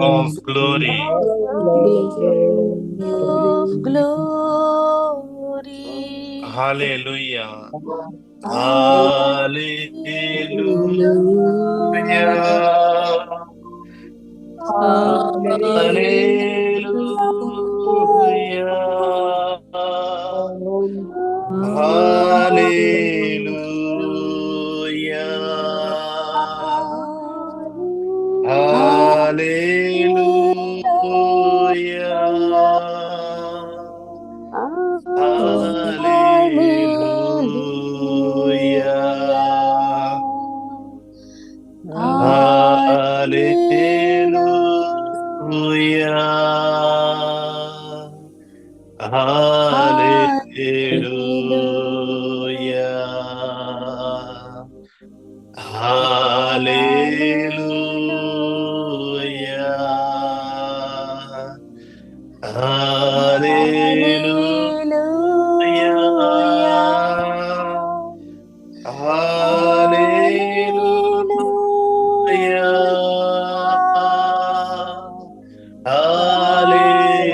of glory. Of glory. Hallelujah. Hallelujah. Hallelujah. Hallelujah. Hallelujah. Hallelujah. Hallelujah. Hallelujah. Hallelujah. Hallelujah. Hallelujah.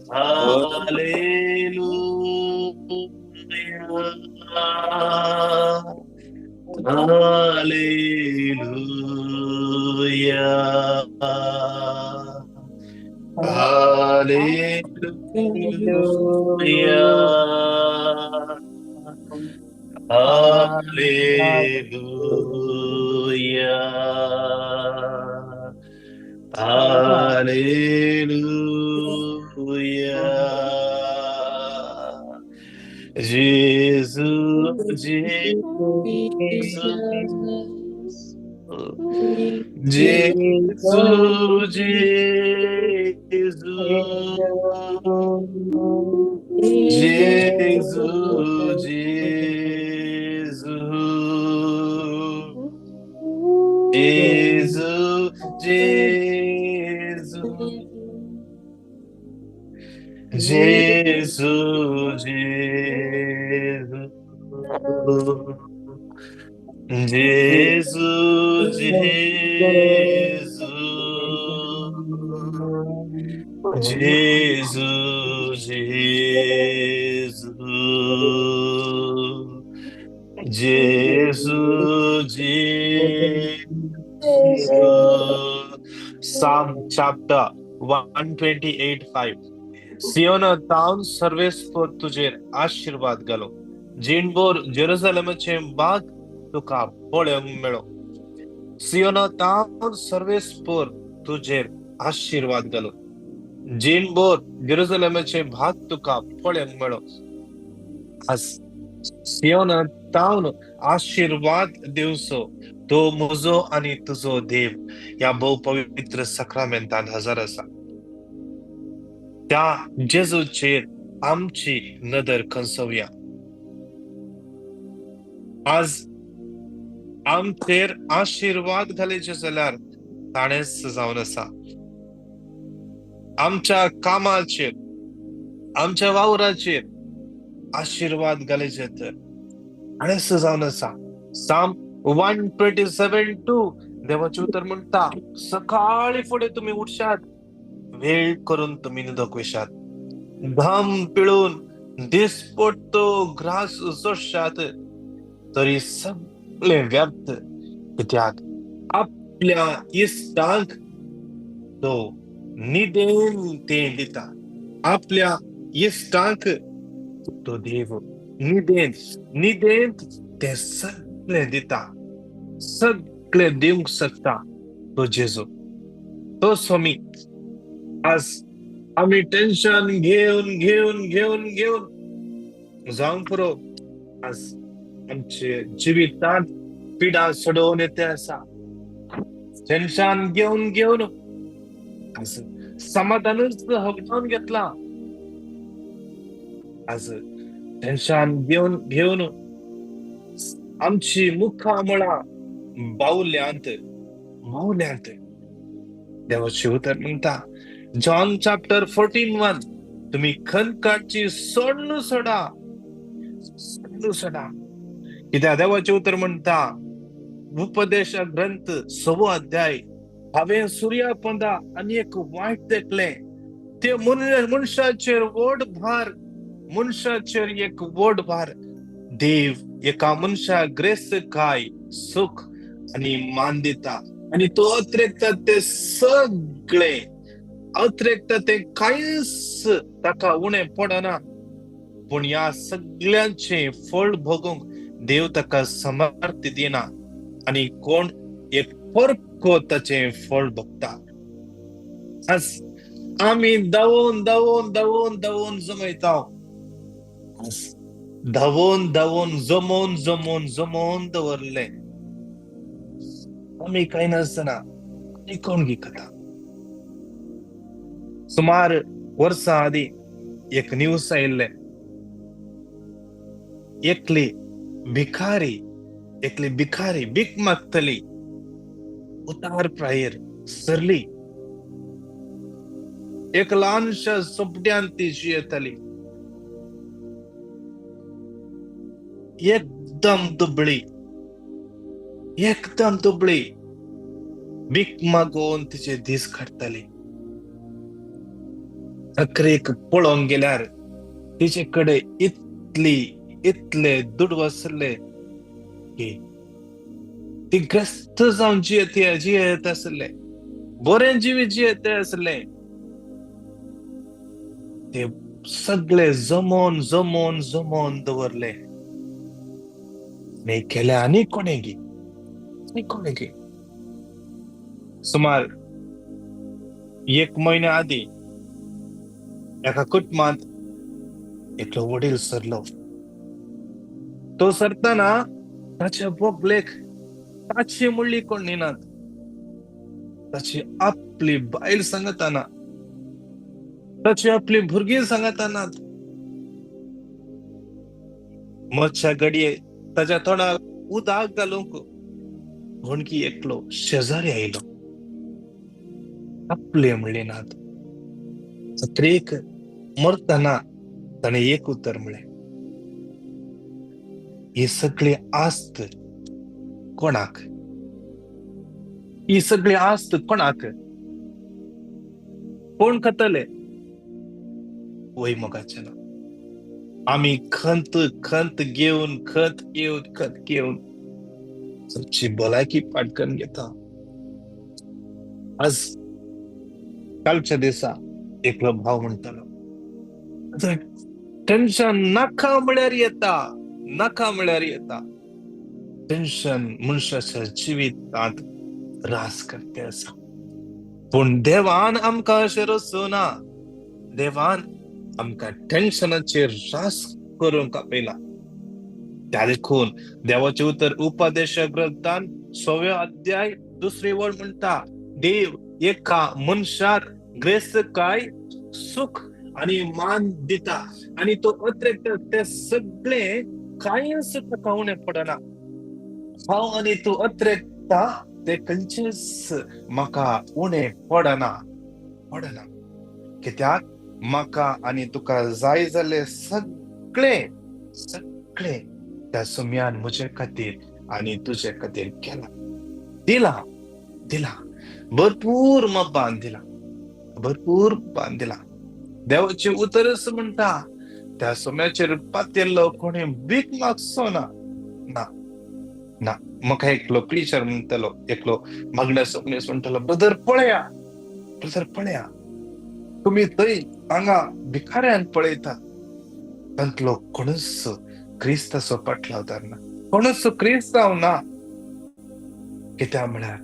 Hallelujah. Hallelujah. Hallelujah. Hallelujah. Hallelujah. Hallelujah. Jesus, Jesus, Jesus, Jesus, Jesus, Jesus, Jesus, Jesus, Jesus, Jesus, Jesus, Jesus, Jesus, Jesus. Psalm chapter 128:5. सियोना तावन सर्वेस्पर तुजेर आशीर्वाद घालो, जीणभर जेरुसलेमाचें बाग तुका पळोवंक मेळो. सियोना तावन सर्वेस्पर तुजेर आशीर्वाद घालो, जीणभर जेरुसलेमाचें भाग तुका पळोवंक मेळो. आज सियोना तावन आशीर्वाद दिवचो तो म्हजो आनी तुजो देव ह्या भोव पवित्र सक्रामेंतान हजर आसा. त्या जेजूचेर आमची नदर खंसोवया. आज आमचेर आशिर्वाद घालीचे जाल्यार ताणेंच जावन आसा. आमच्या कामाचेर, आमच्या वावराचेर आशिर्वाद घालीचे तर ताणेंच जावन आसा. साम 127:2 देवाचें उतर म्हणटा, सकाळी फुडें तुमी उठशात, वेळ करून तुमी न्हिदोंक वयशात, घाम पिळून दिसपट्टो ग्रास जोडशात, तरी सगळे व्यर्थ, कित्याक आपल्या इश्टांक तो निदेन तें दिता. आपल्या इश्टांक तो देव निदेन निदेन तें सगळें दिता, सगळें दिवंक शकता तो जेजू, तो स्वामी. आज आमी टेन्शन घेवन घेवन घेवन घेवन जावंक पुरो. आज आमचे जिवितांत पिडा सोडोवन येते आसा. टेन्शन घेवन घेवन आज समाधानूच हगडावन घेतला. आज टेन्शन घेवन घेवन आमची मुखामळां बावल्यांत मावल्यांत. देवाचें उतर म्हणटा, जॉन चॅप्टर 14:1, तुम्ही खंत काडची सोडून सोडा, सोडून सोडा. कित्याक देवाचें उतर म्हणटा, उपदेश ग्रंथ 6वो अध्याय, हांवें सुर्या पोंदा आनी एक वायट देखलें, ते मनशाचेर व्हड भार, मनशाचेर एक व्हड भार. देव एका मनशाक ग्रेस्तकाय, सुख आनी मान दिता आनी तो अतिरिक्त ते सगळे अतिरिक्त ते कांयच ताका उणें पडना. पूण ह्या सगळ्यांचें फळ भोगूंक देव ताका समर्थ दिना आनी कोण एक परको ताचें फळ भोगता. आज आमी धांवून धांवून धांवून धांवून जमयता, धांवून धांवून जमोवन जमोवन जमोवन दवरलें. आमी कांय नासतना आनी कोण घेता. सुमार वर्सां आदीं एक न्यूज आयिल्लें, एकली भिकारी, एकली भिकारी भीक मागतली उतार प्रायेर सरली. एक ल्हानशा झोपड्यान ती जियेताली, एकदम दुबळी, एकदम दुबळी. भीक मागून तिचे दीस काडटाली. अकरेक पळोवंक गेल्यार तिचे कडेन इतली इतले दुडू आसले की ती ग्रस्त जावन जियेत आसले, बरें जिवीत जियेत आसले. ते सगळे जमोवन जमोवन जमोवन दवरले. आनी केले आनी कोणेगी, आनी कोणेगी. सुमार एक म्हयन्या आदीं एका कुटुंबांत एकलो वडील सरलो. तो सरतना ताच्या बोगलेक ताची मुळ्ळी कोण न्हिनात, ताची आपली बायल सांगताना, ताची आपली भुरगीं सांगताना. मदच्या घडये ताच्या तोंडाक उदक घालूंक कोणकी एकलो शेजारी आयलो, आपले म्हणले नात. अत्रेक मरतना ताणें एक उतर म्हळें, ही सगळी आस्त कोणाक, ही सगळी आस्त कोणाक, कोण खातले? वय मोगाचें ना. आमी खंत खंत घेवन खंत घेवन खंत घेवन आमची भलायकी पाड करून घेता. आज कालच्या दिसा एकलो भाव म्हणटालो, टेन्शन नाका म्हळ्यार येता, नाका म्हळ्यार येता. टेन्शन मनशाच्या जिवितांत रास करते आसा. पूण देवान आमकां अशें रचूं ना. देवान आमकां टेन्शनाचेर रास करूंक आपयला. त्या देखून देवाचें उतर उपदेश ग्रंथान 6व्या अध्याय 2 वळ म्हणटा, देव एका मनशाक ग्रेस्तकाय, सुख आनी मान दिता आनी तो अतिरिक्त ते सगळे कांयच ताका उणें पडना. हांव आनी तूं अतिरिक्त ते खंयचेच म्हाका उणें पडना, पडना. कित्याक म्हाका आनी तुका जाय जाल्लें सगळें सगळें त्या सुम्यान म्हजे खातीर आनी तुजे खातीर केलां, दिलां, दिलां, भरपूर मब्बान दिलां, भरपूर बान दिलां. देवाचें उतरच म्हणटा, त्या सोम्याचेर पातेल्लो कोणें भीक मागचो ना. ना ना. म्हाका एकलो प्रिचर म्हणटालो, एकलो मागण्याचो मनीस म्हणटालो, ब्रदर पळया, ब्रदर पळया, तुमी थंय हांगा भिकाऱ्यांक पळयतात, तांतलो कोणूच क्रिस्ताचो पाटलावदार ना, कोणूच क्रिस्तांव ना. कित्याक म्हळ्यार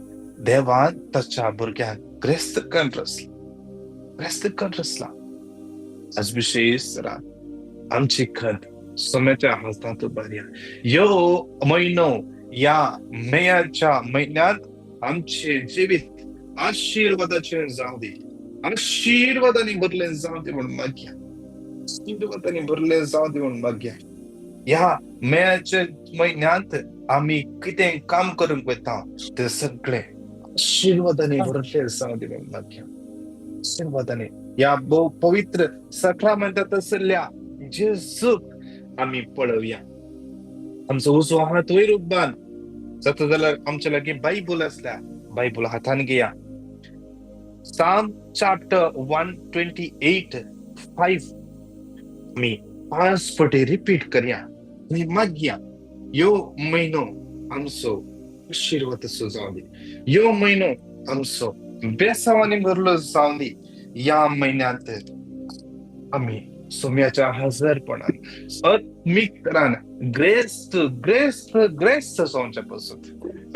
देवान ताच्या भुरग्यांक ग्रेस्त करून रचला, ग्रेस्त करून रचला. आज विशेष आमची खंत सोम्याच्या हातांत उबारया. यो म्हयनो, ह्या मेयाच्या म्हयन्यांत आमचे जिवीत आशिर्वादाचें जावं दी, आशिर्वादांनी भरलें जावं दी म्हूण मागया, आशिर्वादांनी भरलें जावं दी म्हूण मागया. ह्या मेयाच्या म्हयन्यांत आमी कितें काम करूंक वता तें सगळें आशिर्वादांनी भरलें जावं दी म्हूण मागया, आशिर्वादांनी. ह्या भोव पवित्र सक्रामेंतांत आशिल्ल्या जेजूक आमी पळोवया. आमचो उजवो हात वयर उबारून जाता जाल्यार आमच्या लागीं बायबल आसल्यार बायबल हातान घेया. Psalm chapter 128:5 आमी 5 फावटी रिपीट करया आनी मागया, ह्यो म्हयनो आमचो आशिर्वाद असो जावं दी, ह्यो म्हयनो आमचो बेसावांनी भरलो जावं दी. ह्या म्हयन्यांत आमी सोम्याच्या हजरपणान आत्मीक तरान ग्रेस्त ग्रेस्त ग्रेस्त जावच्या पासून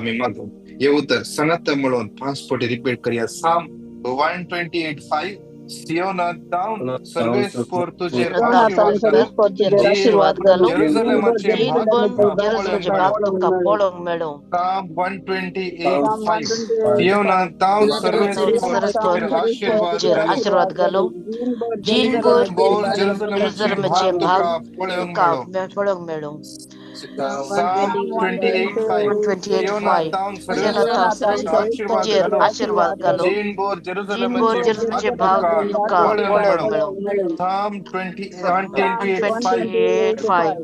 आमी मागून हे उतर सांगात म्हणून 5 फावटी रिपीट करया. Psalm 128:5 सियोना तावन सर्वेस्पर तुजेर आशीर्वाद घालूं, जेरुसलेमाचे भाग तुका पळोवंक मेळूं. Psalm 128:5 सियोना तावन सर्वेस्पर तुजेर आशीर्वाद घालूं, जीणभर जेरुसलेमाचे भाग तुका पळोवंक मेळूं. Psalm 28:5 सियोना तावन सर्वेस्पर तुजेर आशीर्वाद घालूं, जीणभर जेरुसलेमाचे भाग तुका पळोवंक मेळूं. Psalm 128:5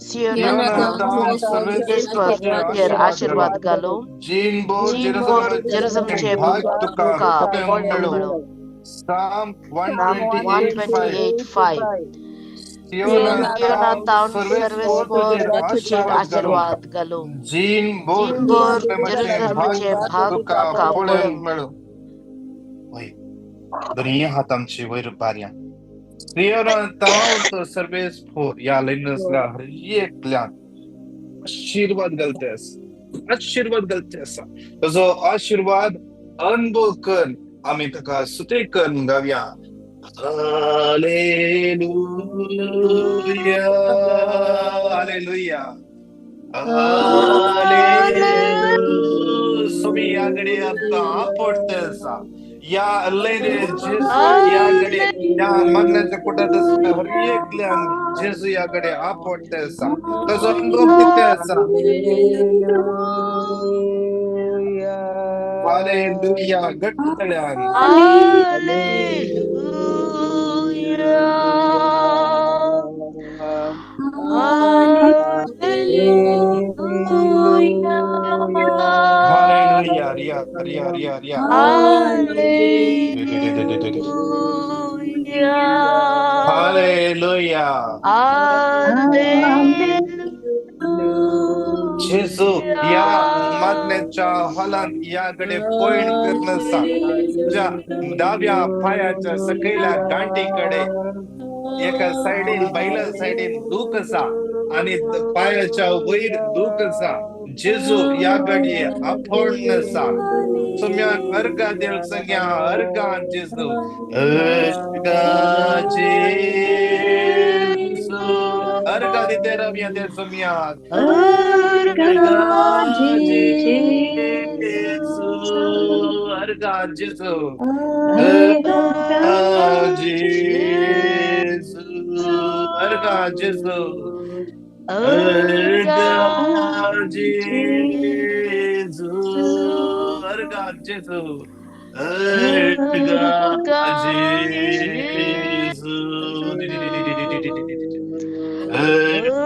सियोना तावन सर्वेस्पर तुजेर आशीर्वाद घालूं, जीणभर जेरुसलेमाचे भाग तुका पळोवंक मेळूं. Psalm 128:5 सियोना तावन सर्वेस्पर तुजेर आशीर्वाद घालूं, जीणभर जेरुसलेमाचे भाग तुका तुका पळोवंक पळोवंक मेळूं. दोनूय हात आमचे वयर पारया. सियोना तावन सर्वेस्पर ह्या लायनींतल्या हर एकल्यान आशिर्वाद घालते आसा, आशिर्वाद घालते आसा. ताजो आशिर्वाद अनुभव कर आमी ताका स्तुती करून गावया. Hallelujah, hallelujah, hallelujah. सोमी ह्या घडये आमकां आपडते आसा, ह्या लयने जेजू ह्या घडये ह्या मागण्याच्या कुटांत आसल्या हर एकल्यान जेजू ह्या घडये आपडते आसा, ताजो अनुभव कितें आसा. हालेलुया. घट्ट तळ्यान हालेलुया, हालेलुया, हालेलुया. रिया रिया रिया रिया. Hallelujah, hallelujah. जेजू ह्या मागण्याच्या हॉलांत ह्या कडे पॉइंट करून आसा. तुज्या दाव्या पायाच्या सकयल्या गांठीकडे एका सायडीन बैला सायडीन दूख आसा आनी पायाच्या वयर दूख आसा. जेजू ह्या घडये आपोवन आसा. सुम्यान अर्गा देव संग्या अर्गा जेजू, अर्गा जेजू, अर्गा दिते रव्या देव सुम्यान अर्गा जेजू, अर्गा जेजू, अर्गा जेजू, अर्गा जेजू, अर्गा जेजू, अर्गा जेजू, अर्गा जेजू, अर्गा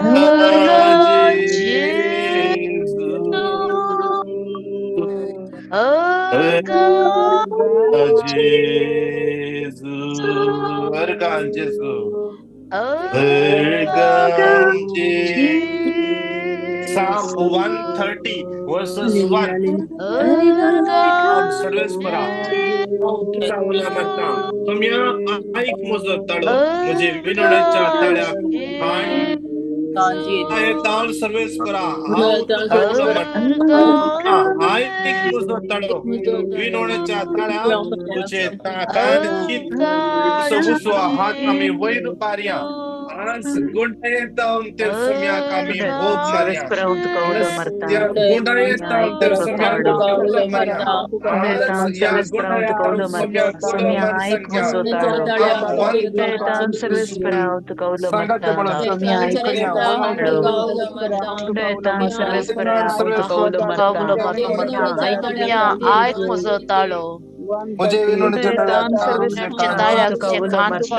जेजू, अर्गा जेजू, अर्गा जेजू, अर्गा जेजू. Psalm 130 verses 1. सर्वेस्परा तुझा मारता सोम्या ऐक म्हजो ताळो, म्हजे विनोडाच्या ताळ्याक कान ताल. सर्वेस्परा हांव तुझा उलो मारता, ऐक म्हजो ताळो, विनोडाच्या ताळ्याक तुझे कान चित. उसो हात आमी वयर पारया. आज गुंडायेतावन तेर सुम्याक आमी भोग मारया. गुंडायेतावन तेर सुम्याक उलो मारया. आज ह्या गुंडायेतावन सुम्याक उलो मार संख्या. सांगात म्हणून आयक म्हजो ताळो, मुझे विनोद Psalm 131.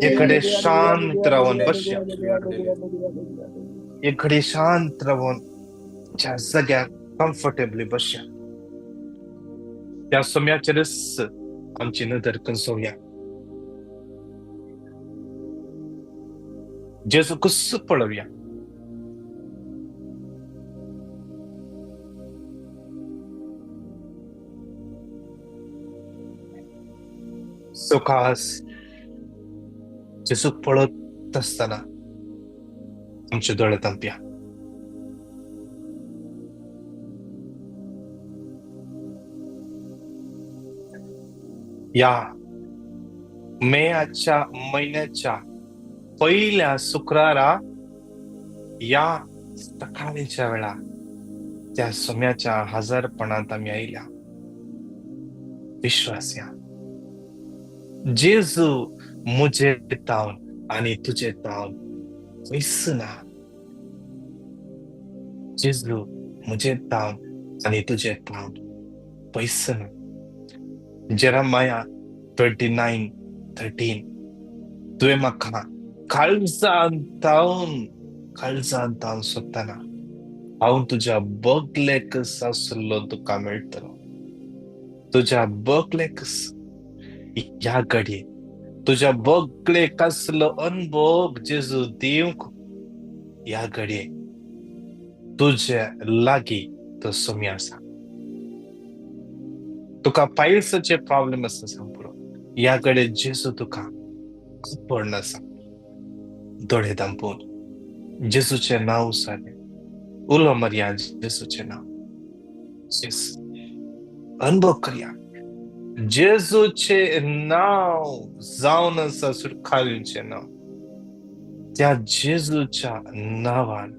एक घडी शांत राहून बसया, एक घडी शांत राहून ज्या जाग्यार कम्फर्टेबली बसया. त्या सोम्याचेरच आमची नदर कंसोवया. जेजू कुस पळोवया. सुखास जेजूक पळत आसतना आमचे दोळे तांपया. या मेच्या म्हयन्याच्या पहिल्या शुक्रारा या सकाळीच्या वेळा त्या सोम्याच्या हजारपणात आमी आयल्या. विश्वास या जेजू मुझे तावन आणि तुझे तावन पयस ना. जेजू मुझे तावन आणि तुझे तावन पयस ना. जेरमाया 29:13 तुवें म्हाका काळजान तावन काळजान तावन सोदतना हांव तुज्या बगलेक आसलो तुका मेळटलो. तुज्या बगलेक ह्या घडये तुज्या बगलेक आसलो अनुभव जेजू दिवंक ह्या घडये तुज्या लागीं तो सोमी आसा. तुका पायल्साचे प्रॉब्लेम आसा सांग पुरो, ह्या घडये जेजू तुका आपण आसा. दोळे दांपून जेजूचें नांव सारें उलो मारया. जेजूचें नांव जेजू अनुभव करया. जेजूचे नाव जावन आसा सुटकारीचें नांव. त्या जेजूच्या नांवान,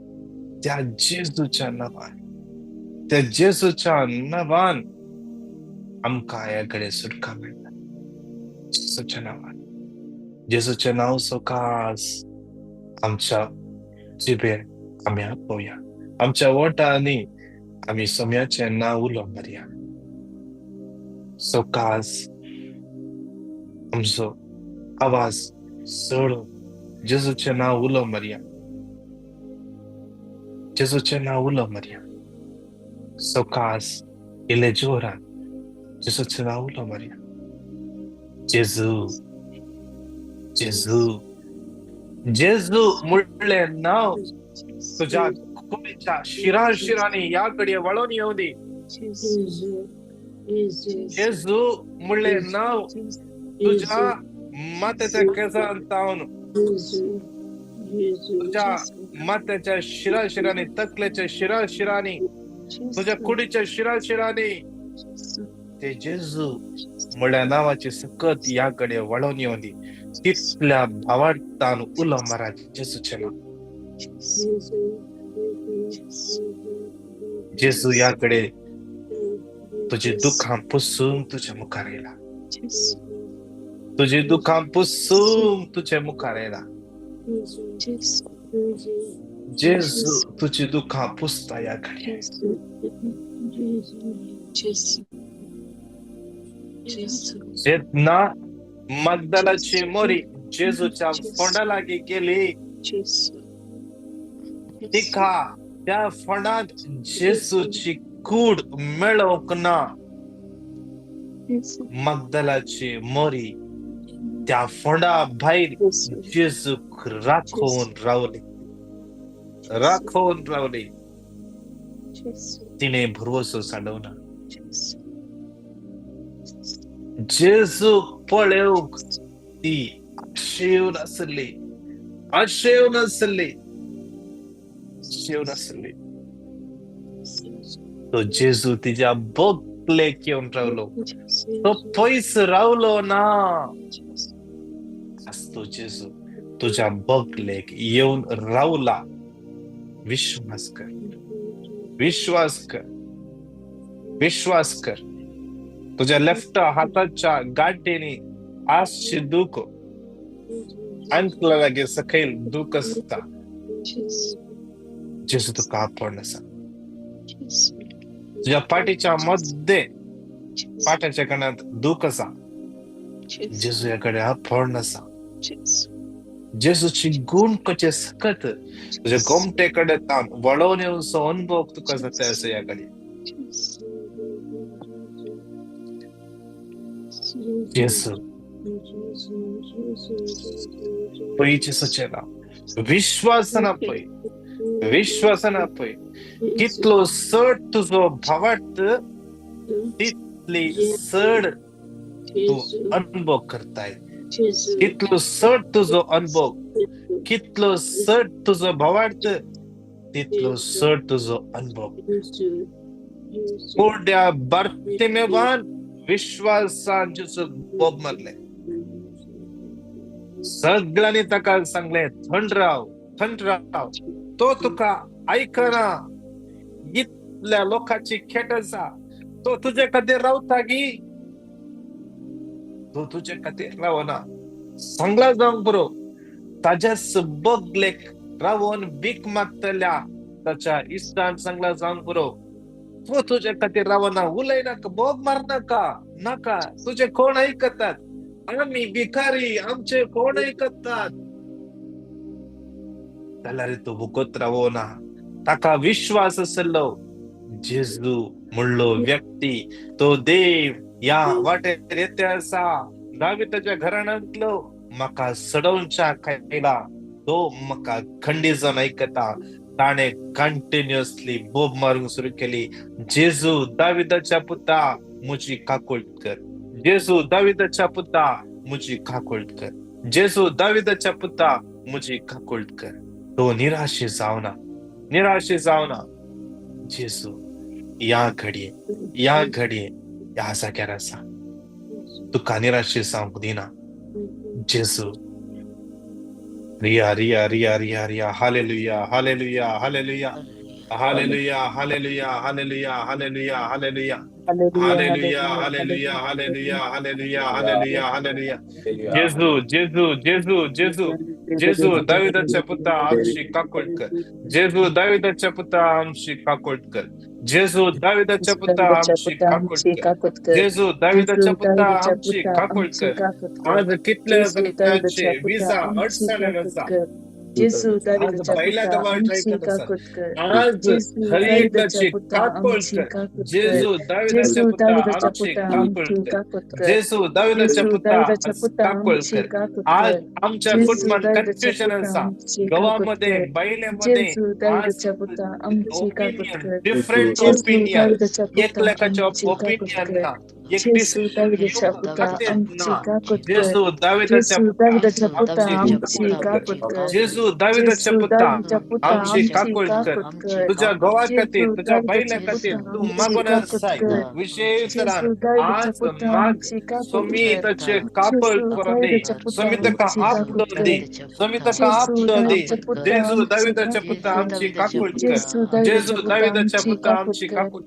त्या जेजूच्या नांवान, त्या जेजूच्या नांवान आमकां ह्या कडेन सुटका मेळटा. जेजूच्या नांवान, जेजूचें नांव सकास आमच्या जिबेर आमी आपोवया, आमच्या वोटांनी आमी सोम्याचें नांव उलो मारया. सकास आमचो आवाज चड जेजूचें नांव उलो मारया, जेजूचें नांव उलो मारया. सकास इल्ले जोरान जेजूचें नांव उलो मारया. जेजू, जेजू, जेजू म्हणलें नांव तुज्या कुडीच्या शिरा शिरांनी ह्या कडे वळोवन येवं दी. जेजू म्हणलें नांव तुज्या माथ्याच्या केंसान तावन तुज्या माथ्याच्या शिरा शिरांनी, तकलेच्या शिरा शिरांनी, तुज्या कुडीच्या शिरा शिरांनी ते जेजू म्हणल्या नांवाची सकत ह्या कडे वळोवन येवं दी. तितल्या भावार्थान उलो मारा जेजूचें नांव. जेजू ह्या कडे तुजी दुखां पुसूंक तुज्या मुखार येयला, तुजी दुखां पुसूंक तुजे मुखार येयला. जेजू तुजी दुखां पुसता ह्या कडे. जेन्ना मगदलाची मोरी जेजूच्या फोंडा लागीं गेली, तिका त्या फोंडांत जेजूची कूड मेळोवंक ना. मगदलाची मोरी त्या फोंडा भायर जेजूक राखोवन रावली, राखोवन रावली. तिणें भरवसो सांडवना. जेजू पळोवंक ती आशेवन आसली, आशेवन आसली, आशेवन आसली. तो जेजू तिज्या बोगलेक येवन रावलो, तो पयस रावलो ना. तो जेजू तुज्या बोगलेक येवन रावला. विश्वास कर, विश्वास कर, विश्वास कर. तुझ्या लेफ्ट हाताच्या गाठीनी आसची दूख अंकला लागीं सकयल दूख आसता. जेजू तुका आपोवन आसा. तुझ्या पाठीच्या मध्ये पाट्याच्या कणांत दूख आसा, जेजू ह्या कडेन आपोवन आसा. जेजूची गुण कशे सकत तुझ्या गोमटे कडेन तान वळोवन येवचो अनुभव तुका जाता आसा ह्या कडेन. जेजू पळय, जेजूचें नांव विश्वासान पळय, विश्वासान पळय. कितलो चड तुजो भावार्थ तितली चड तूं अनुभव करताय. कितलो चड तुजो अनुभव, कितलो चड तुजो भावार्थ, तितलो चड तुजो अनुभव. कोड्या बार्तिमेवान विश्वासान जेजूक बोब मारले. सगळ्यांनी ताका सांगले, थंड राव, थंड राव, तो तुका आयकना. इतल्या लोकांची खेट आसा, तो तुजे खातीर रावता गी? तो तुजे खातीर रावना. सांगला जावंक बरो, ताज्याच बगलेक रावोन भीक मागतल्या ताच्या इश्टान सांगला जावंक बरो, तो तुजे खातीर रावना. उलयनाका, बोब मारनाका, नाका, तुजे कोण आयकतात? आमी भिकारी, आमचे कोण आयकतात? जाल्यार तो भुकत रावना. ताका विश्वास आसलो जेजू म्हणलो व्यक्ती तो देव ह्या वाटेर येते आसा, दाविताच्या घराण्यांतलो म्हाका सडोवच्या खायला, तो म्हाका खंडी जावन आयकता. ताणें कंटिन्युअसली बोब मारूंक सुरू केली, जेजू दाविदाच्या पुता म्हजी काकूळट कर, जेजू दाविदाच्या पुता म्हजी काकूळट कर, जेजू दाविदाच्या पुता म्हजी काकूळट कर. तो निराशे जावना, निराशे जावना. जेजू ह्या घडये, ह्या घडये ह्या जाग्यार आसा. तुका निराशे जावंक दिना. जेजू रिया रिया रिया रिया Riya. Hallelujah hallelujah hallelujah hallelujah hallelujah hallelujah hallelujah hallelujah hallelujah hallelujah hallelujah hallelujah hallelujah hallelujah. जेजू जेजू जेजू जेजू जेजू दाविदाच्या पुता आमची काकूट कर. जेजू दाविदाच्या पुता आमची काकूट कर. जेजू दाविदाच्या पुता आमची काकूट कर. जेजू दाविदाच्या पुता आमची काकूट कर. आज कितल्या जाणांचे विजा अडचण आसा. आज हर एकाची काकूट कर. जेजू दाविदाच्या पुता आमची काकूट कर. जेजू दाविदाच्या पुता काकूट कर. आज आमच्या कुटुंबात कन्फ्युजन आसा, घोवामध्ये बायलेमध्ये डिफरंट ओपिनियन, एकमेकाचे ओपिनियन ना, जेजू दाविदाच्या जेजू दाविदाच्या पुता आमची काकूट कर. तुझ्या घोवा खातीर, तुझ्या बायले खातीर तूं मागून आसाय. विशेष आज माग स्वामी ताचे काकूट करून दी, स्वामी ताका आपलो दी, स्वामी ताका आपलो दी. जेजू दाविदाच्या पुता आमची काकूट कर. जेजू दाविदाच्या पुता आमची काकूट.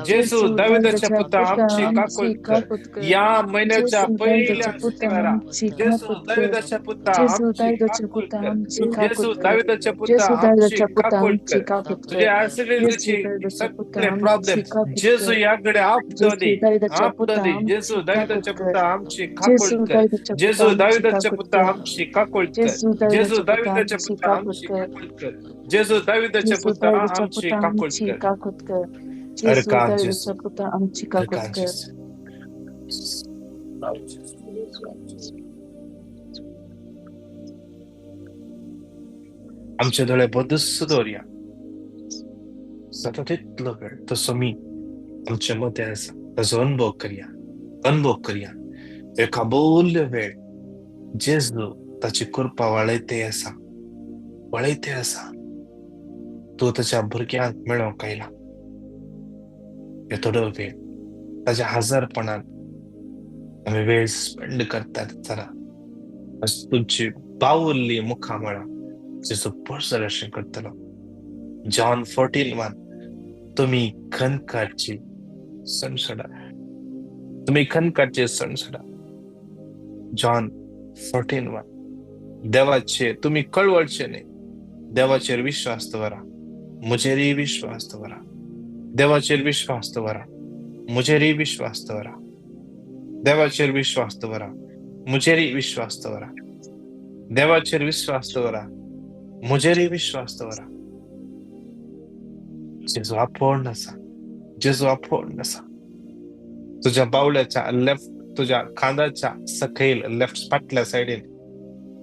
जेजू दाविदाच्या पुता आमची काकूट कर. या महिन्याच्या पहिल्या शुक्रवारा जेजू दाविदाच्या पुता आमची काकूट कर. जेजू दाविदाच्या पुता आमची काकूट कर. तुझ्या ऍसिडिटीची सगळे प्रॉब्लेम जेजू याकडे आपतो दी, आपतो दी. जेजू दाविदाच्या पुता आमची काकूट कर. जेजू दाविदाच्या पुता आमची काकूट कर. जेजू दाविदाच्या पुता आमची काकूट कर. जेजू दाविदाच्या पुता आमची काकूट कर. अर्कान जेजू, अर्कान जेजू. आमचे दोळे बदस दवरया जाता तितलो वेळ तसो मी आमचे मदें आसा ताजो अनुभव करया, अनुभव करया. एक अबोल्य वेळ जेजू ताची कृपा वळयते आसा, वळयते आसा. तूं ताच्या भुरग्यांक मेळोवंक आयला. हे थोडो वेळ ताज्या हजारपणान आमी वेळ स्पेंड करतात. चला तुमची बावुल्ली मुखामळा जेजू परसदर्शन करतलो. जॉन 14:1 तुम्ही खनकाची सणसडा, तुम्ही खनकाचे सणसडा. जॉन 14:1 देवाचे तुम्ही कळवळचे न्ही, देवाचेर विश्वास दवरा, म्हजेरय विश्वास दवरा. देवाचेर विश्वास दवरा, म्हजेरय विश्वास दवरा. देवाचेर विश्वास दवरा, म्हजेरय विश्वास दवरा. देवाचेर विश्वास दवरा, म्हजेरय विश्वास दवरा. जेजू आपोवन आसा, जेजू आपोवन आसा. तुझ्या बावल्याच्या लेफ्ट, तुझ्या खांदाच्या सकयल लेफ्ट फाटल्या सायडीन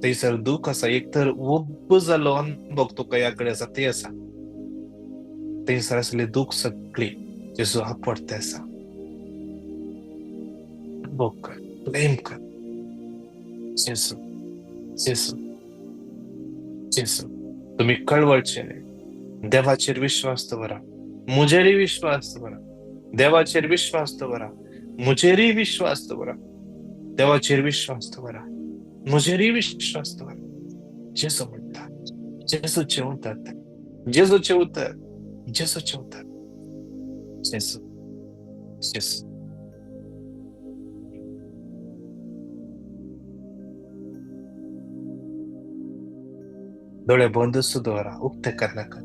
थंयसर दूख आसा. एक तर उब्ब जाल्लो अनुभव तुका ह्या कडेन आसा, ते आसा. थंयसर आसली दूख सगळी जेजू आपडते आसा. अनुभव कर, क्लेम कर. जेजू जेजू जेजू तुम्ही कळवळचे न्ही, देवाचेर विश्वास दवरा, म्हजेरय विश्वास दवरा. देवाचेर विश्वास दवरा, म्हजेरय विश्वास दवरा. देवाचेर विश्वास दवरा, म्हजेरय विश्वास दवरा. जेजू म्हणटा, जेजूचें उतर, जेजूचें उतर, जेजूचें उतर. जेजू जेजू दोळे बंद दवरा, उक्ते करनाका.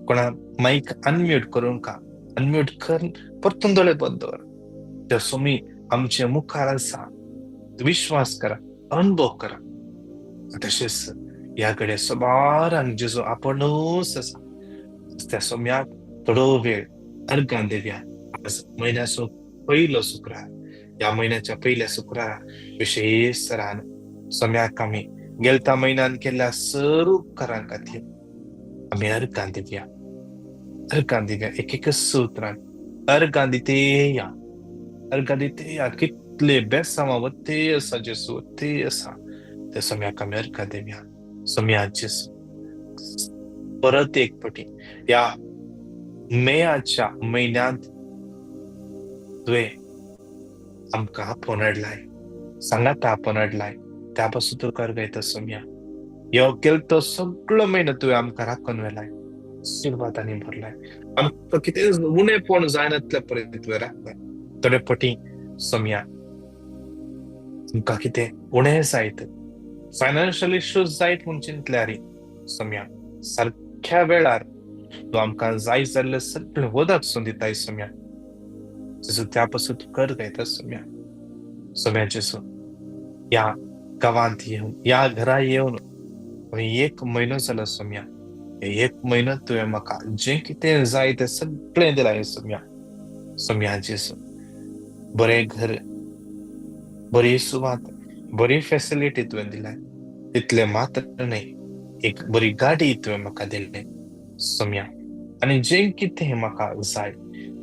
कोणा मायक अनम्यूट करूंका, अनम्यूट कर, परतून दोळे बंद दवरा. त्या स्वामी आमचे मुखार आसा, विश्वास करा, अनुभव करा. तशेंच ह्या कडे सबारांक जेजू आपणूच आसा. त्या सोम्याक थोडो वेळ अर्गां दिवया. आज म्हयन्याचो पयलो शुक्रार, ह्या म्हयन्याच्या पयल्या शुक्रारा विशेष तरान सोम्याक आमी गेलता म्हयन्यान केल्ल्या सर्व उपकारां खातीर आमी अर्गां दिवया, अर्गां दिवया. एक एक सूत्रान अर्गां दितेया, अर्गां दितेया. कितले बेसांवां वते आसा जेजू, वते आसा. त्या सोम्याक आमी अर्गां दिवया. सोम्या जेजू परत एक पटी ह्या मेयाच्या म्हयन्यांत तुवें आमकां आपोवन हाडलाय. सांगाता आपोवन हाडलाय त्या पासून तुका अर्गां दिता सोम्या. यो केल तो सगळो म्हयनो तुवें आमकां राखून व्हेलाय, आशिर्वादांनी भरलाय. आमकां कितें उणेपण जायनातल्या पर्यंत तुवें राखलाय. थोडे पटी सोम्या तुमकां कितें उणें जायत, फायनान्शियल इश्यूज जायत म्हूण चिंतल्यार सोम्या सारख्या वेळार तूं आमकां जाय जाल्लें सगळें वदक सून दिताय सोम्या. जेजू त्या पासून तुका अर्गां दिता सोम्या. सोम्या जेजू ह्या गांवांत येवन ह्या घरा येवन एक म्हयनो जालो सोम्या. एक म्हयनो तुवें म्हाका जें कितें जाय तें सगळें दिलां सोम्या. सोम्या जेजू बरें घर, बरी सुवात, बरी फेसिलिटी तुवें दिल्या. तितलें मात्र न्हय, एक बरी गाडी तुवें म्हाका दिल्ली सोम्या. आनी जें कितें म्हाका जाय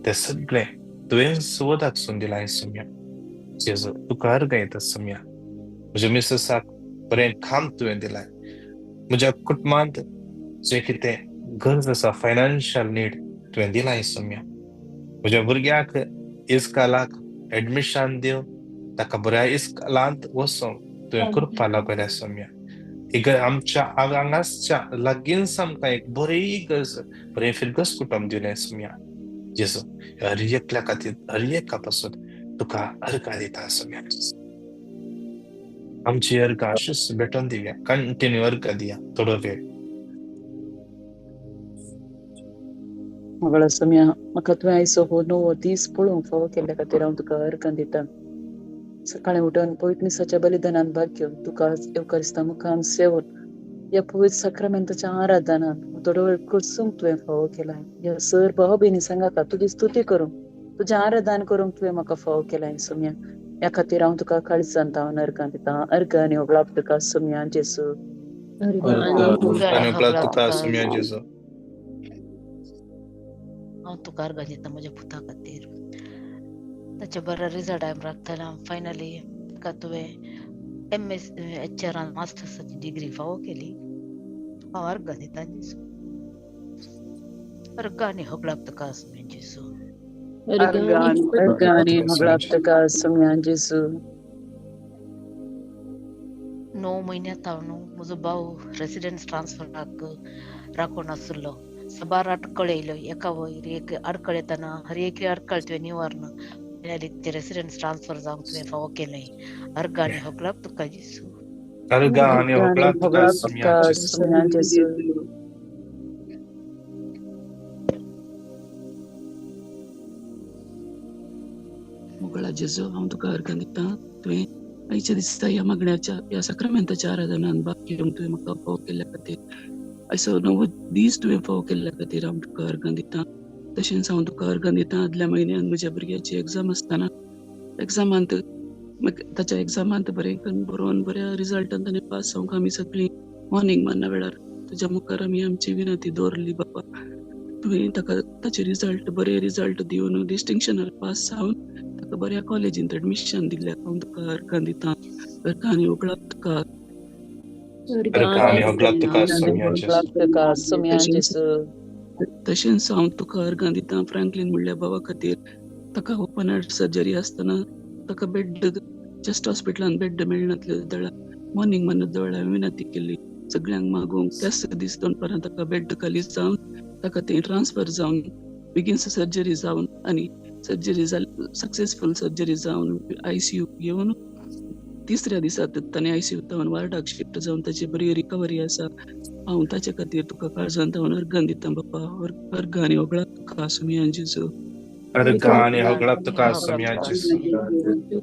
तें सगळें तुवें सुवदाक सून दिलां सोम्या. जेजू तुका अर्गां दिता सोम्या. म्हज्या मिसेसाक बरें काम तुवें दिलां. म्हज्या कुटुंबांत जें कितें गरज आसा, फायनान्शियल नीड तुवें दिलां सोम्या. म्हज्या भुरग्याक इस्कालाक एडमिशन दिवन ताका बऱ्या इस्कालांत वचोंक तुवें कृपा लागल्या सोम्या. एक आमच्या हांगासच्या लागींच आमकां एक बरी इगर्ज, बरें फिरगस कुटुंब दिलें सोम्या. जेजू हर एकल्या खातीर, हर एका पासून तुका अर्गां दिता सोम्या. आमची अर्गां अशीच भेटोवन दिवया, कंटिन्यू अर्गां दिया थोडो वेळ. मगळा सोम्या, म्हाका तुवें आयचो हो नवो दीस पळोवंक फावो केल्ल्या खातीर हांव तुका अर्गां दिता. सकाळीं उठून पवित्र मिसाच्या बलिदानान भाग घेवन तुका येवकारिस्ता मुखान सेवन ह्या पवित्र साक्रामेंताच्या आराधनान थोडो वेळ करसूंक तुवें फावो केलाय. ह्या सर भाव भयणी सांगाता तुजी स्तुती करूंक, तुजें आराधन करूंक तुवें म्हाका फावो केलाय सोम्या. ह्या खातीर हांव तुका काळजान हांव अर्गां दिता. अर्गां आनी होगळाप तुका सोम्या जेजू. आनी होगळाप तुका सोम्या जेजू. हांव तुका अर्गां दिता म्हज्या पुता खातीर. ताच्या बऱ्या रिजल्ट हांवें राखतना फायनली ताका तुवें MS HRान मास्टर्साची डिग्री फावो केली. हांव अर्गां दिता जेजू. अर्गां आनी होगळाप तुका सोम्या जेजू. अर्गां आनी होगळाप तुका सोम्या जेजू. 9 म्हयन्या थावन म्हजो भाव रेसिडन्स ट्रान्सफराक राखून आशिल्लो. साबार आडखळ येयल्यो, एका वयर एक आडखळ येतना हर एक आडखळ तुवें निवारण फायनली ते रेसिडन्स ट्रान्सफर जावंक तुवें फावो केलें. अर्गां आनी होगळाप तुका जेजू. अर्गां आनी होगळाप तुका सोम्या जेजू. मोगळा जेजू, हांव तुका अर्गां दिता. तुवें आयच्या दिसा ह्या मागण्याच्या ह्या साक्रामेंताच्या आराधनान भाग घेवंक तुवें म्हाका फावो केल्ल्या खातीर, आयचो नवो दीस तुवें फावो केल्ल्या खातीर हांव तुका अर्गां दिता. तशेंच हांव तुका अर्गां दिता आदल्या म्हयन्यान म्हज्या भुरग्याची एग्जाम आसतना एग्जामांत ताच्या एग्जामांत बरें करून बरोवन बऱ्या रिजल्टान ताणें पास जावंक आमी सगळीं मॉर्निंग मान्ना वेळार तुज्या मुखार आमी आमची विनंती दवरली. बाबा तुवें ताका ताचे रिजल्ट बरे रिजल्ट दिवन डिस्टिंक्शनार पास जावन ताका बऱ्या कॉलेजींत एडमिशन दिल्ल्या हांव तुका अर्गां दिता. अर्गां आनी होगळाप तुका. अर्गां आनी होगळाप तुका सोम्या जेजू. तशेंच हांव तुका अर्गां दिता फ्रँकलीन म्हणल्या भावा खातीर. ताका ओपन हार्ट सर्जरी आसतना ताका बेड चेस्ट हॉस्पिटलान बेड मेळनातले दळा मॉर्निंग मानत वेळार हांवें विनंती केली सगळ्यांक मागूंक. त्याच दीस दनपारां ताका बेड खाली जावन ताका थंय ट्रान्सफर जावन बेगीन सर्जरी जावन आनी सर्जरी जाली, सक्सेसफूल सर्जरी जावन ICU घेवन तिसऱ्या दिसा ताणें ICU तावन वार्डाक शिफ्ट जावन ताची बरी रिकवरी आसा. हांव ताचे खातीर तुका काळजान तावन अर्गां दिता बापा. अर्गां आनी होगळाप तुका सोम्या जेजू. अर्गां आनी होगळाप तुका सोम्या जेजू.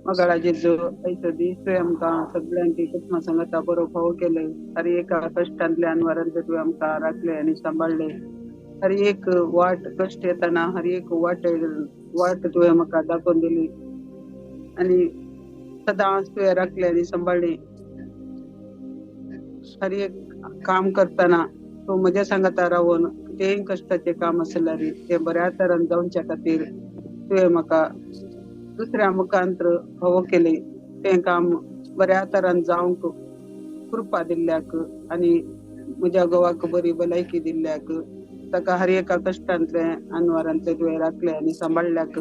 मगळा जेजू, आयचो दीस तुवें आमकां सगळ्यांची कुटुंबा सांगाता बरो फावो केले. हर एका कश्टांतल्यान वारांतले तुवें आमकां राखले आनी सांबाळ्ळे. हर एक वाट कश्ट येतना हर एक वाट वाट तुवें म्हाका दाखोवन दिली आनी सदांच तुवें राखले आनी सांबाळ्ळे. हर एक काम करतना तूं म्हज्या सांगाता रावून कितेंय कश्टाचें काम आसल्यार तें बऱ्या तरान जावच्या खातीर तुवें म्हाका दुसऱ्या मुखांत्र फावो केलें. तें काम बऱ्या तरान जावंक कृपा दिल्ल्याक आनी म्हज्या घोवाक बरी भलायकी दिल्ल्याक, ताका हर एका कश्टांतलें अनवारांतलें तुवें राखलें आनी सांबाळ्ळ्याक,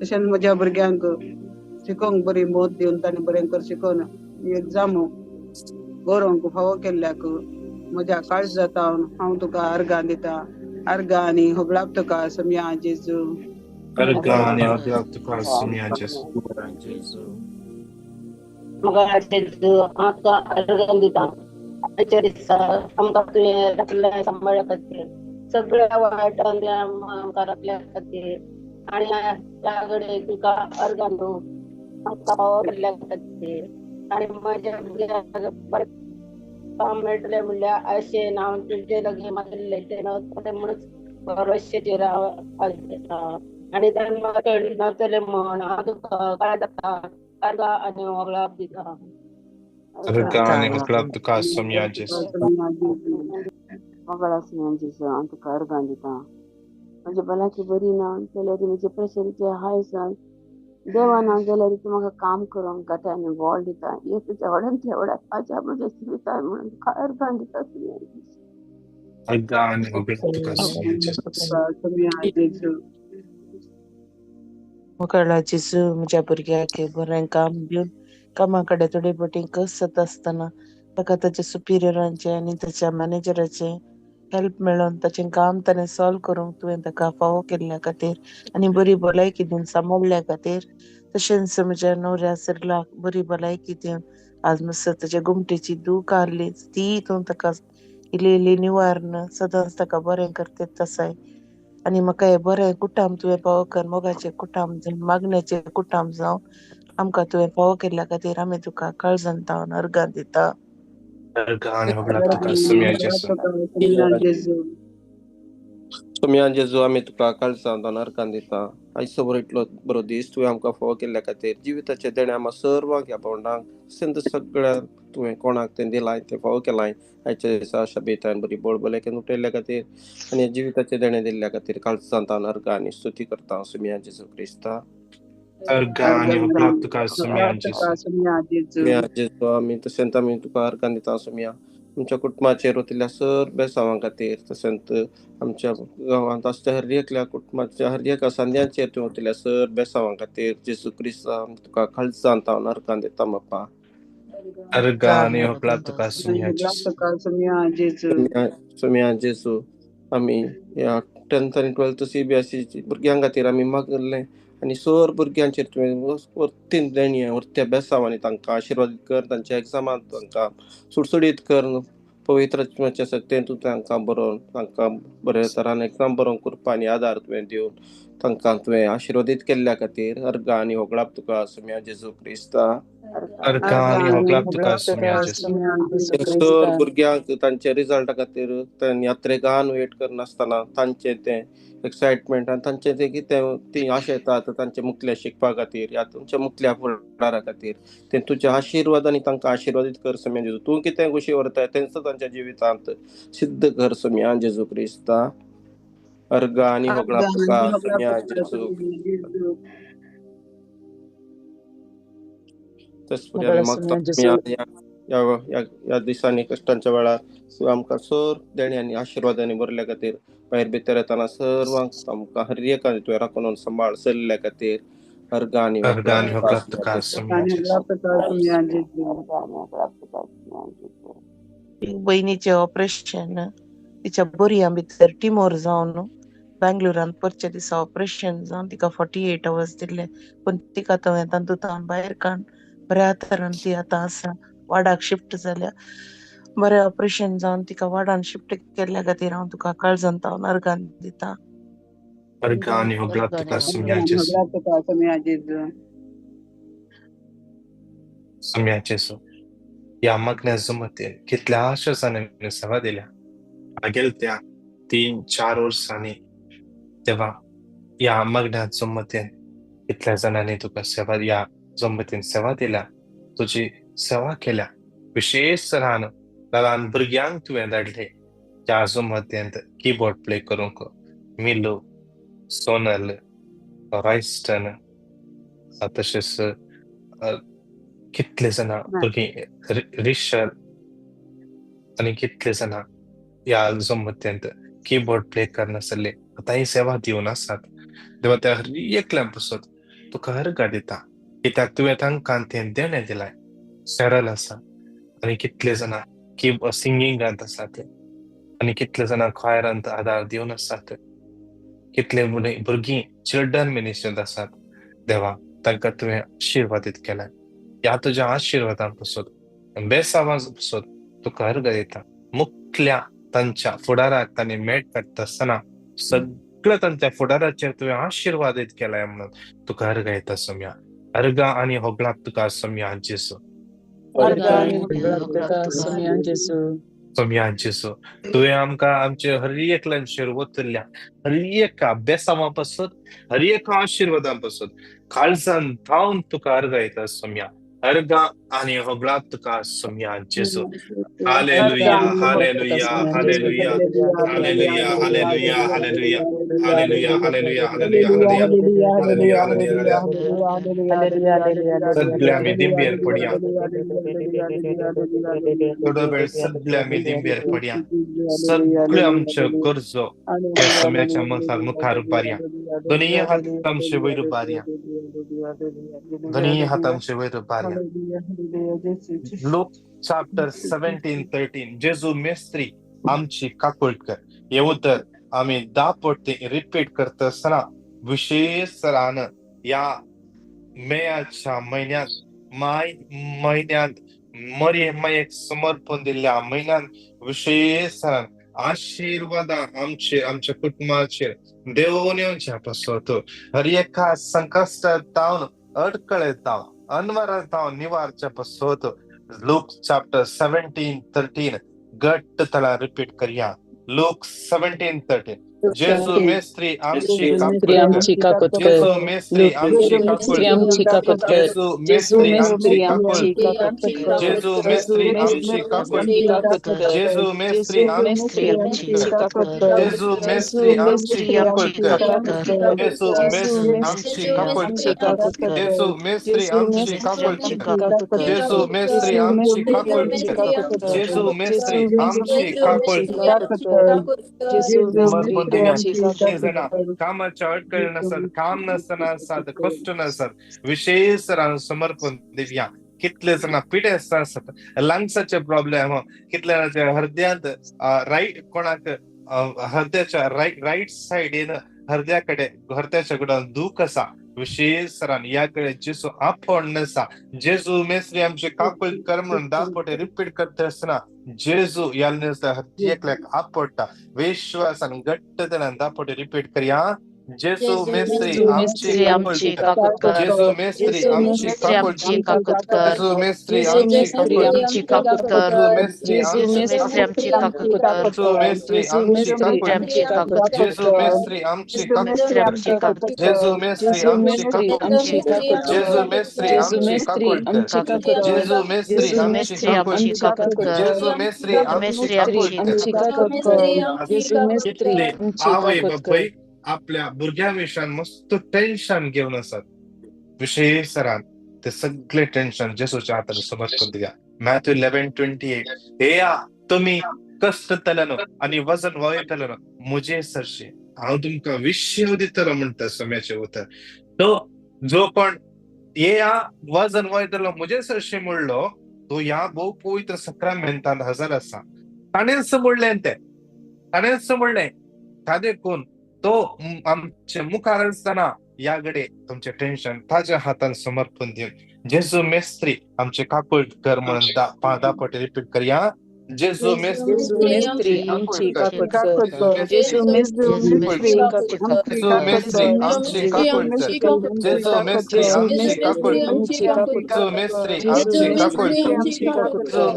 तशेंच म्हज्या भुरग्यांक शिकोवंक बरी मोत दिवन तांणी बरें कर शिकोवन एग्जाम बरोवंक फावो केल्ल्याक म्हज्या काळजा जावन हांव तुका अर्गां दिता. अर्गां आनी होगळाप तुका सोमया जेजू. अर्गां आनी होगळाप तुका सोमया जेजू. मोगाळ जेजू, हांव तुका अर्गां दिता. आयच्या दिसा आमकां तुवें राखलें सांबाळ्या खातीर, सगळ्या वायटान आमकां राखल्या खातीर आनी ह्या घडये तुका अर्गां दिवं आमकां फावो केल्ल्या खातीर. आनी म्हज्या भुरग्यांक बरें काम मेळटलें म्हणल्यार आशेन हांव तुजे लागीं मागिल्लें तें मेळटलें म्हणून भरोश्याचेर हांव आसा. आनी ताणें म्हाका कळनासलें म्हण हांव तुका काळजांत अर्गां आनी होगळाप दिता. अर्गां आनी होगळाप तुका सोमया जेजू. मोगाळ सोमया जेजू, हांव तुका अर्गां दिता. म्हजी भलायकी बरी ना जाल्यार म्हजे प्रेशरीचे हाय आसा. देवा ना जाल्यार तूं म्हाका काम करूंक गाठा आनी बळ दिता. हे तुज्या व्हडांतल्या व्हडा आजा म्हज्या जिवितान म्हणून तुका अर्गां दिता सोमया जेजू. अर्गां आनी होगळाप तुका सोमया जेजू. मोगाळ जेजू, म्हज्या भुरग्याक बरें काम दिवन कामा कडेन थोडे फावटी कस जाता आसतना ताका ताच्या सुपिरियरांचें आनी ताच्या मॅनेजराचें हेल्प मेळोन ताचें काम ताणें सॉल्व करूंक तुवें ताका फावो केल्ल्या खातीर आनी बरी भलायकी दिवन सांबाळ्ळ्या खातीर. तशेंच म्हज्या न्हवऱ्या सिरलाक बरी भलायकी दिवन आज मस्त ताच्या गुमटेची दूख आहली ती तूं ताका इल्ली इल्ली निवारण सदांच ताका बरें करता तसाय. आनी म्हाका हें बरें कुटाम तुवें फावो कर, मोगाचें कुटाम जावं, मागण्याचें कुटाम जावं, आमकां तुवें फावो केल्ल्या खातीर आमी तुका काळजान तावन अर्गां दिता. अर्गां आनी होगळाप तुका सोमया जेजू. सोमया जेजू, आमी तुका काळजान तावन अर्गां दिता. आयज बरो इतलो बरो दीस तुवें आमकां फावो केल्ल्या खातीर. जिविताचें देणें आमकां सर्वांक ह्या भोंवडांक तशेंच सगळ्या तुवें कोणाक तें दिलां तें फावो केलां. आयच्या दिसा आशा बेतान बरी बळ भलायकेन उठयल्ल्या खातीर आनी जिविताचें देणें दिल्ल्या खातीर काळजान तावन अर्गां आनी स्तुती करता सोमया जेजू क्रिस्ता. अर्गां आनी होगळाप तुका सोमया जेजू. सोमया जेजू, आमी तशेंच आमी तुका अर्गां दिता सोमया. आमच्या कुटुंबाचेर वतिल्ल्या सर बेसांवां खातीर, तशेंच आमच्या गांवांत आसच्या हर एकल्या कुटुंबाच्या हर एका सांद्यांचेर तूं वतिल्ल्या सर बेसांवां खातीर जेजू क्रिस्ता तुका काळजान तावन अर्गां दिता बापा. अर्गां आनी होगळाप तुका सोमया जेजू. सोमया जेजू, आमी ह्या 10th आनी 12th CBSE भुरग्यां खातीर आमी मागलें आनी सर भुरग्यांचेर तुवें वरतीन देणी वरत्या बेसांवांनी तांकां आशिर्वादीत कर. तांच्या एग्जामांत तांकां सुडसुडीत कर. पवित्र आत्म्याच्या शक्तीन तूं तांकां बरोवन तांकां बऱ्या तरान एग्जाम बरोवंक करपा आनी आदार तुवें दिवन तांकां तुवें आशिर्वादीत केल्ल्या खातीर अर्गां आनी होगळाप तुका सोमया जेजू क्रिस्ता. अर्गां आनी होगळाप तुका सोमया जेजू. सर भुरग्यांक तांच्या रिजल्टा खातीर यात्रेकान वेट करनासतना तांचें तें एक्सायटमेंट आनी तांचें तें कितें तीं आशेतात तांचे मुखल्या शिकपा खातीर ह्या तुमच्या मुखल्या फुडारा खातीर तें तुज्या आशिर्वाद आनी तांकां आशिर्वादीत कर सोमया जेजू. तूं कितें खुशी व्हरताय तेंच तांच्या जिवितांत सिद्ध कर सोमया जेजू क्रिस्ता. अर्गां आनी होगळाप तुका सोमया जेजू. तशें आमी मागता ह्या दिसांनी कश्टांच्या वेळार आमकां सर देण्यांनी आशिर्वादांनी भरल्या खातीर भायर भितर येतना सर्वांक आमकां हर एका तुवें राखून सांबाळ चल्ल्या खातीर अर्गां आनी होगळाप तुका सोमया जेजू. बहिणीचें ऑपरेशन तिच्या बरयां भितर टिमोर जावन बेंगलोरांत परच्या दिसा ऑपरेशन जावन तिका 48 आवर्स दिल्ले, पूण तिका तुवें तातूंत भायर काडून बऱ्या तरान ती आतां आसा. वार्डाक शिफ्ट जाल्या. बरें ऑपरेशन जावन तिका वार्डान शिफ्ट केल्ल्या खातीर हांव तुका काळजान तावन अर्गां दिता. अर्गां आनी होगळाप तुका सोमया जेजू. सोमया जेजू, ह्या मागण्या जमतेन कितल्याश्या जाणांनी सेवा दिल्या मागील त्या 3-4 वर्सांनी. तेव्हा ह्या मागण्या जमतेन कितल्या जाणांनी तुका सेवा ह्या जमतेन सेवा दिल्या, तुजी सेवा केल्या. विशेष तरान ल्हान भुरग्यांक तुवें धाडले त्या जमतेंत किबोर्ड प्ले करूंक. मिलो, सोनल, रायस्टन, तशेंच कितले जाणां भुरगीं, रिशल आनी कितले जाणां ह्या जमतेंत किबोर्ड प्ले करनासले आतांय सेवा दिवन आसात. देवा त्या हर एकल्या पासत तुका अर्गां दिता, कित्याक तुवें तांकां तें देणें दिलाय. शरल आसा आनी कितले जाणां की सिंगिंगांत आसात आनी कितले जाणां क्वायरांत आदार दिवन आसात, कितले भुरगीं चिल्ड्रन मिनिस्ट्रींत आसात. देवा, तांकां तुवें आशिर्वादीत केलाय. ह्या तुज्या आशिर्वादां पसून, बेसावां पसून तुका अर्गां दिता. मुखल्या तांच्या फुडाराक तांणी मेट काडटा आसतना सगळ्या तांच्या फुडाराचेर तुवें आशिर्वादीत केलाय म्हणून तुका अर्गां येता सोम्या. अर्गां आनी होगळाक तुका सोम्या जेसू. सोम्या जेसू, तुवें आमकां आमचे हर एकल्यांचेर वतल्या हर एका बेसावां पासून, हर एका आशिर्वादां पासून काळजान धांवन तुका अर्गां येता सोम्या. अर्गां आनी होगळाक तुका Saumya जेसू. Hallelujah, hallelujah, hallelujah, hallelujah, hallelujah, hallelujah, hallelujah, hallelujah, hallelujah, hallelujah, hallelujah, hallelujah. सगळ्या आमी दिंबेर पडया, थोडो वेळ सगळे आमी दिंबेर पडया. सगळे आमच्यो गरजो त्या सम्याच्या मुखार उबारया. दोनूय हात आमचे वयर उबारया, दोनूय हात आमचे वयर उबारया. लूक चॅप्टर 17:13, जेजू मेस्त्री आमची काकूट कर. हे उतर आमी 10 पटी रिपीट करता आसतना विशेष तरान ह्या मेयाच्या म्हयन्यांत, माय म्हयन्यांत, मरे मायेक समर्पण दिल्ल्या म्हयन्यांत विशेष तरान आशिर्वादां आमचे, आमच्या कुटुंबाचेर देवून येवच्या पासत, हर एका संकश्टांत जावन, अडकळेत जावन, अनवरात जावन निवारच्या पासत. लूक चॅप्टर 17:13 घट्ट तळा रिपीट करया. लूक 17:13, जेजू मेस्त्री आमची काकूट कर. जेजू मेस्त्री आमची काकूट कर. जेजू मेस्त्री आमची काकूट कर. जेजू मेस्त्री आमची काकूट कर. जेजू मेस्त्री आमची काकूट कर. जेजू मेस्त्री आमची काकूट कर. जेजू मेस्त्री आमची काकूट कर. जेजू मेस्त्री आमची काकूट कर. जेजू मेस्त्री आमची काकूट कर. जेजू मेस्त्री आमची काकूट कर. कामाच्या अडकळ नसत, काम नसतना आसात, कश्ट नसत, विशेष समर्पण दिवया. कितले जाणां पिडेस्त आसात, लंग्साचे प्रॉब्लेम, कितले जाणांच्या हृदयांत रायट, कोणाक हृदयाच्या रायट सायडीन हृदया कडेन, हृदयाच्या कडेन दूख आसा, विशेष तरान ह्या कडेन जेजू आपोवण आसा. जेजू मेस्त्री आमचे काकूट कर म्हणून 10 पटी रिपीट करता आसतना जेजू ह्या हर एकल्याक आपडटा. विश्वासान घट्ट तरान 10 पटी रिपीट करया. जेजू मेस्त्री आमची काकूट कर. जेजू मेस्त्री आमची काकूट कर. जेजू मेस्त्री आमची काकूट कर. जेजू मेस्त्री आमची काकूट कर. जेजू मेस्त्री आमची काकूट कर. जेजू मेस्त्री आमची काकूट कर. जेजू मेस्त्री आमची काकूट कर. जेजू मेस्त्री आमची काकूट कर. जेजू मेस्त्री आमची काकूट कर. जेजू मेस्त्री आमची काकूट कर. कितले आवय बापूय आपल्या भुरग्यां विशयान मस्त टेन्शन घेवन आसात, विशेष तरान ते सगळे टेन्शन जेजूच्या हातान समर्पण दिया. मॅथ्यू 11:28, येया तुमी कश्ट तलेनो आनी वजन वयतलेनो म्हजे सरशी, हांव तुमकां विशय दितलो म्हणटा सम्याचें उतर. तो जो कोण येया वजन वयतलो म्हजे सरशी म्हणलो, तो ह्या भोव पवित्र सक्रामेंतान हजर आसा. ताणेंच म्हणलें तें, ताणेंच म्हणलें, देखून तो आमचे मुखार आसतना ह्या घडये तुमचें टेन्शन ताज्या हातान समर्पण दिवन जेजू मेस्त्री आमचे काकूट कर म्हणून 10 पटी रिपीट करया. जेजू मेस्त्री आमची काकूट कर. जेजू मेस्त्री आमची काकूट कर. जेजू मेस्त्री आमची काकूट कर. जेजू मेस्त्री आमची काकूट कर. जेजू मेस्त्री आमची काकूट कर.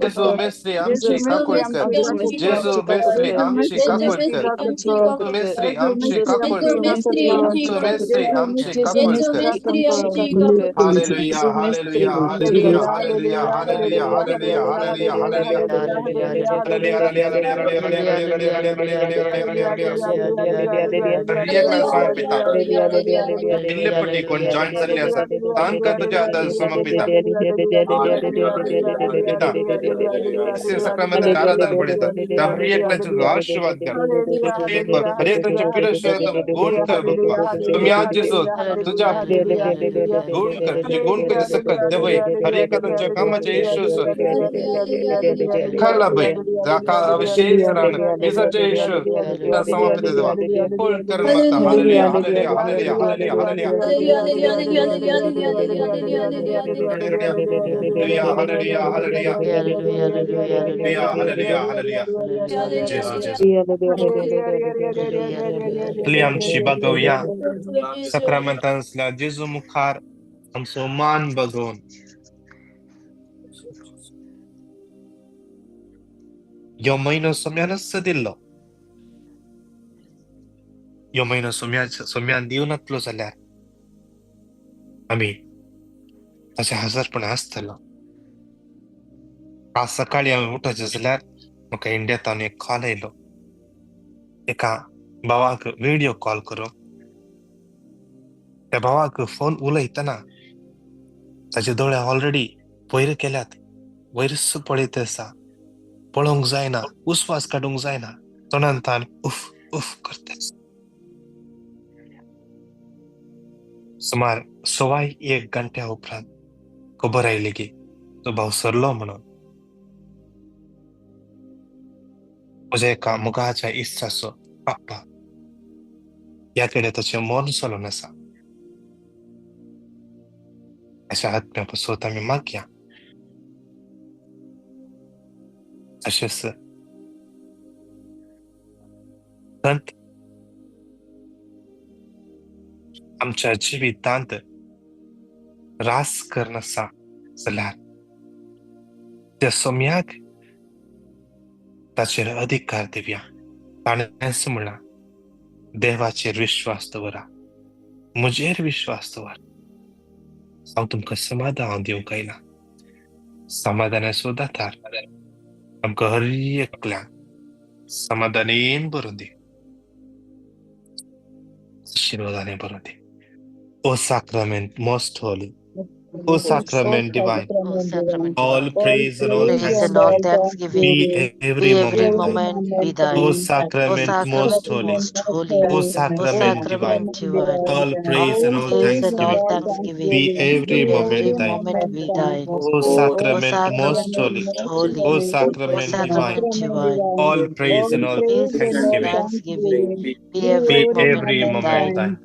जेजू मेस्त्री आमची काकूट कर. जेजू मेस्त्री आमची काकूट कर. जेजू मेस्त्री आमची काकूट कर. जेजू मेस्त्री आमची काकूट कर. Hallelujah, hallelujah, hallelujah, hallelujah, hallelujah, Hallelujah, hallelujah, hallelujah, hallelujah. Hallelujah, hallelujah, hallelujah, hallelujah, hallelujah, hallelujah, hallelujah, hallelujah. हर एकल्याक समर्पिता. इल्ले पटी कोण जॉईन जाल्ले आसा तांकां तुज्या हातान समर्पिता. पिता सक्रामेंताचे आराधन पळयता त्या हर एकल्याचो तुजो आशीर्वाद घाल. हर एक तांच्या पिरस गुण कर बाप्पा. तुमी आज जेजू तुज्या गुण कर, तुजे गुण कर सकत देवय. हर एका तांच्या कामाचे इश्यूस खाला बाई जाका विशेष रान मिसाचे इश्यू समर्पित देवा फुल कर माता. Hallelujah, hallelujah, hallelujah, hallelujah, hallelujah, hallelujah, hallelujah, hallelujah, hallelujah, hallelujah. जेजू जेजू आपली आमची बागोवया सक्रामेंतांतल्या जेजू मुखार आमचो मान बगोवन यो म्हयनो सोम्यानच दिल्लो. यो म्हयनो सोम्यान दिवनातलो जाल्यार आमी ताचे हजारपण आसतलो. आज सकाळी हांवें उठचें जाल्यार म्हाका इंडियांतल्यान एक कॉल आयलो. एका भावाक व्हिडियो कॉल करून त्या भावाक फोन उलयतना ताचे दोळे ऑलरेडी वयर केल्यात, वयरच पळयत आसा, पळोवंक जायना, उस्वास काडूंक जायना, तोंडान तान उफ उफ करता. सुमार 1.25 घंट्या उपरांत खबर आयली की तो भाव सरलो म्हणून. म्हज्या एका मुगाच्या इश्टाचो पप्पा ह्या कडेन ताचें मन चलोवन आसा. अशा आत्म्या पासत आमी मागया. तशेंच संत आमच्या जिवितांत रास करनासा जाल्यार त्या सोम्याक ताचेर अधिकार दिवया. ताणेंच म्हणलां, देवाचेर विश्वास दवरा, म्हजेर विश्वास दवर, हांव तुमकां समाधान दिवंक आयला. समाधानाचो दातार आमकां हर एकल्याक समाधानेन भरून दी, आशीर्वादाने भरून दी. O sacrament most holy, O sacrament divine, all praise and all thanksgiving be every moment thine. O sacrament most holy, O sacrament divine, all praise and all thanksgiving be every moment thine. O sacrament most holy, O sacrament divine, all praise and all thanksgiving be every moment thine.